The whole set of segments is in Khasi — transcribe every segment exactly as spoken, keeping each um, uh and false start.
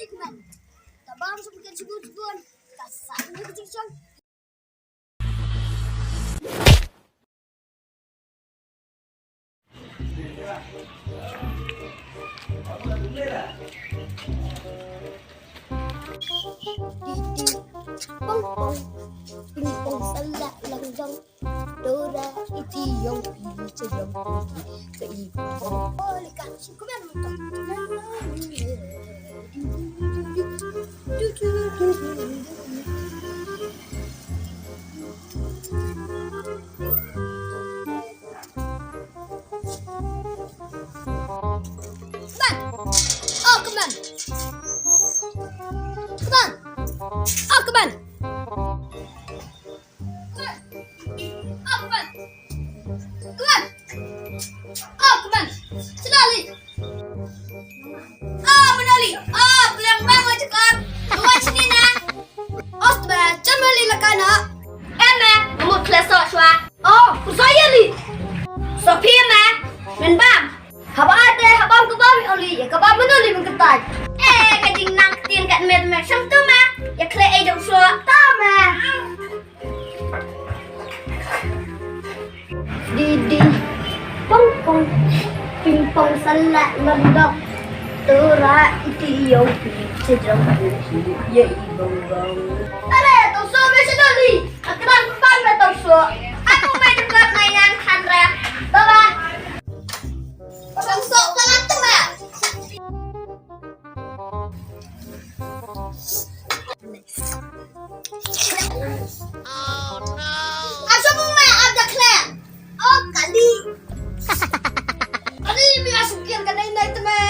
Kmen. Ka bam sum ken sukun sukun. Ka sa ni ka jingshang. Ping pong, ping pong, salah lang jong. Dora iti yong pi cejong pi ke i. Oli ka sukumen. Kmen. Oh, kmen. Kmen. Oh, kmen. Kmen. Oh, kmen. Kmen. Oh, kmen. Sila li. Oh, Manoli. Oh, pulang bang la cakar. Dua sini na. Oh, sba, chan mali la kana. Em, eh, mut kle so shwa. Oh, ku so ya li. So phi em, eh. Men bam. Haba ate, haba ka bam oli, ya ka bam Manoli men ketai. Eh, ka jingnang ktien kat met met sham tu ma. Ya kle e jong so. Ta ma. Didi, pong pong, ping pong salah merdok. Tura iti yo pi cedrong pi ye i bong bong. Are, tong so be sedoli. Akran pan be tong so. Aku main dekat mainan khandra. Baba. Tong so palat tu ma. Asa mo ma ada kle. Oh, kali. Kali mi asu kian ka nai nai teme.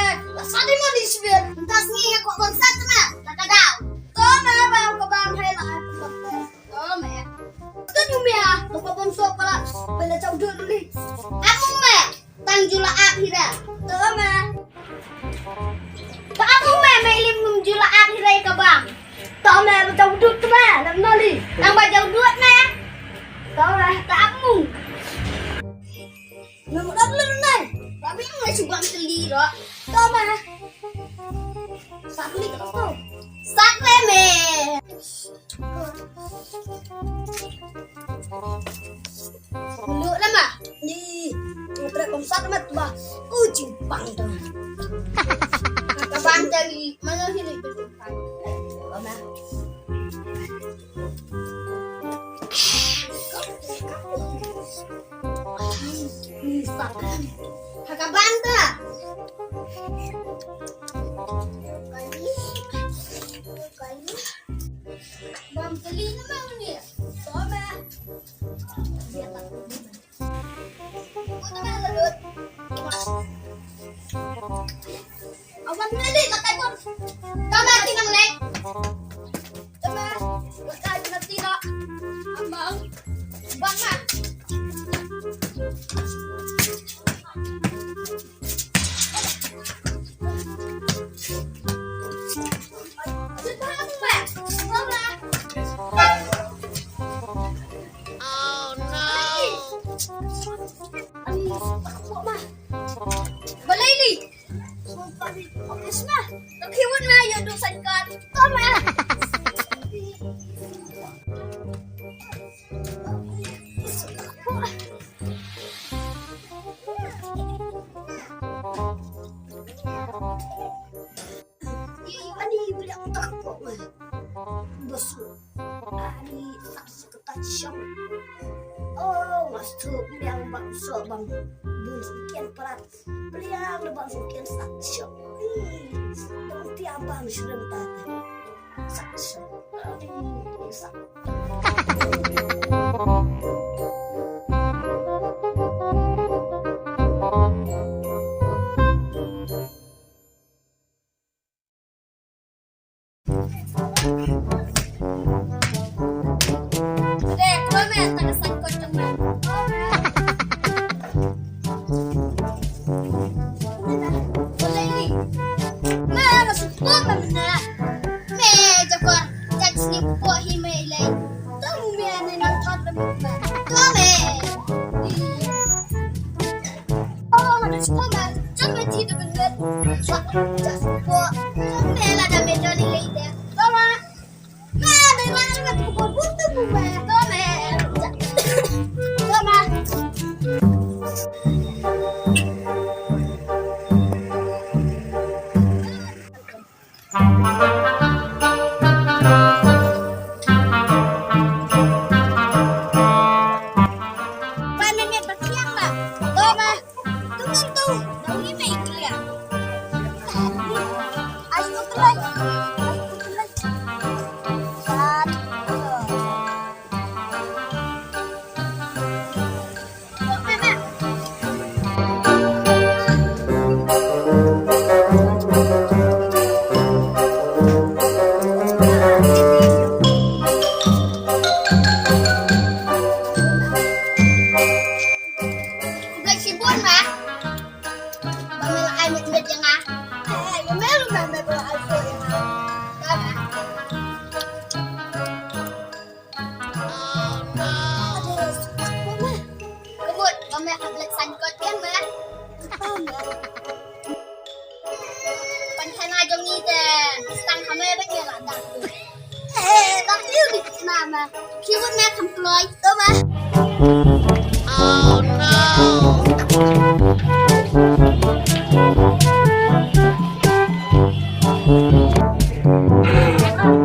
Sadi mo ni sibir. Entah sngi ya kok konsep teme. Takadau. To ma ba ko ba hai la. To ma. To ni mi ha. Ko ba so pala. Bela chau dulu ni. Aku ma. Tang jula ap hira. To ma. Ka ap me me lim num jula ap hira ka bam. To ma ba jauh dut ma. Nam noli. Tang ba jauh dut ma. To ma ta ap mu. Nam dap lem nai. Ba mi ngai subang teli ro. To ma. Sat ni ka to. Sat me me. Mulu lama. Ni, trek pom sat mat ba. U jing pang tu. Ka bang dari mana sini? Lama. Ni sat. Ka bang tu. Kali. Kali. Bam keli nama ni? Sama. Dia tak. Kau tak payah lut. Awan ni, lakai pun. Kau mati nang lek. Coba, lakai nanti nak. Amang. Bang ah. Balai ni. Sumpah ni. Isma. Tapi wan lah ya dosa dekat. Tama. Ani bria tak kok ma. Bosu. Ani tak seketat syam. Oh, mas tu biang bang so bang. Bun sekian pelat. Biang bang sekian sak syam. Bang tiap bang syam tak. Sak syam. Sak. Khublei shibun ma. Ba me la ai met met ïa nga. Eh, ïa me ruh ma me ba la ai met met ïa nga. Ka ma. Ka mut ba me hap leit saiñ kot ïa ma. Ban hana jong ngi te stang ha me ba ngi la dak. Eh, dak liu di ma ma. Ki wut me kham kloi to ma.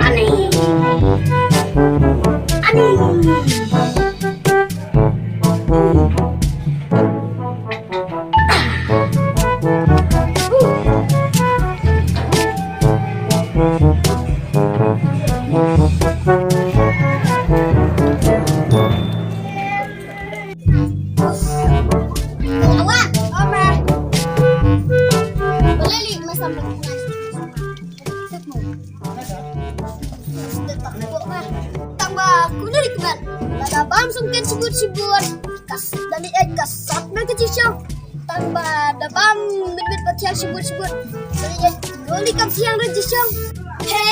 Ani. Ani. Tang ba kumne ri kmen. Lada bam sngewken shibun shibun. Kas da leit eit ka sat na ka jishong. Tang ba da bam mit mit ba thiang shibun shibun. Da leit eit goli kam thiang re jishong. He?